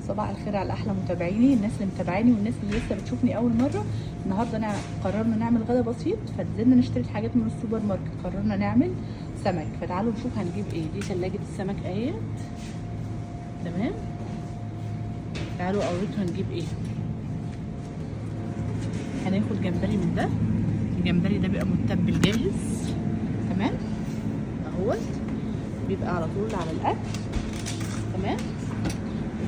صباح الخير على احلى متابعيني، الناس اللي متابعاني والناس اللي لسه بتشوفني اول مرة. النهارده انا قررنا نعمل غدا بسيط، فنزلنا نشتري الحاجات من السوبر ماركت. قررنا نعمل سمك، فتعالوا نشوف هنجيب ايه. دي ثلاجه السمك اهيت، تمام. تعالوا اوريكم هنجيب ايه. هناخد جمبري من ده، الجمبري ده بيبقى متبل جاهز، تمام اهوت، بيبقى على طول على الاكل، تمام.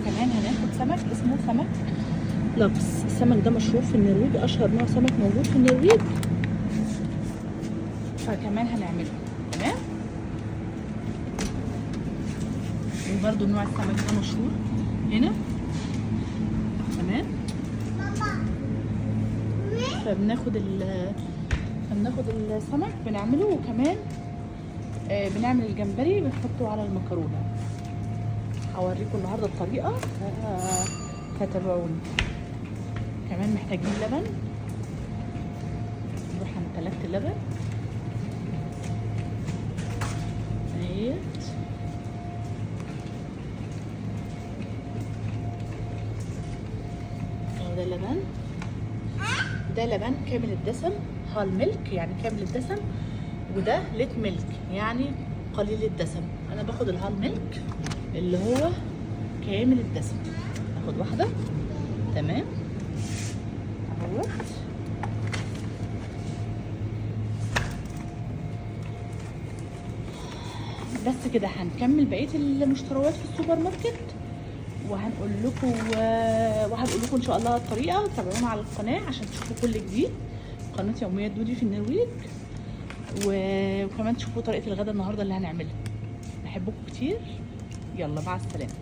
وكمان هناخد سمك اسمه سمك laks. السمك ده مشهور في النرويج، اشهر نوع سمك موجود في النرويج، فكمان هنعمله، تمام. وبرده نوع السمك ده مشهور هنا، تمام. فبناخد السمك بنعمله، وكمان بنعمل الجمبري بنحطه على المكرونه. هوريكم النهارده الطريقة، فتابعوني. كمان محتاجين لبن، نروح عند تلاجة اللبن اهيت. اهو ده اللبن، ده لبن كامل الدسم، هال ميلك يعني كامل الدسم، وده ليت ميلك يعني قليل الدسم. انا باخد الهال ميلك اللي هو كامل الدسم، ناخد واحدة، تمام اهوت. بس كده هنكمل بقية المشتريات في السوبر ماركت، وهنقول لكم ان شاء الله الطريقة. تابعونا على القناة عشان تشوفوا كل جديد، قناة يوميات دودي في النرويج، وكمان تشوفوا طريقه الغدا النهارده اللي هنعملها. بحبكم كتير، يلا مع السلامة.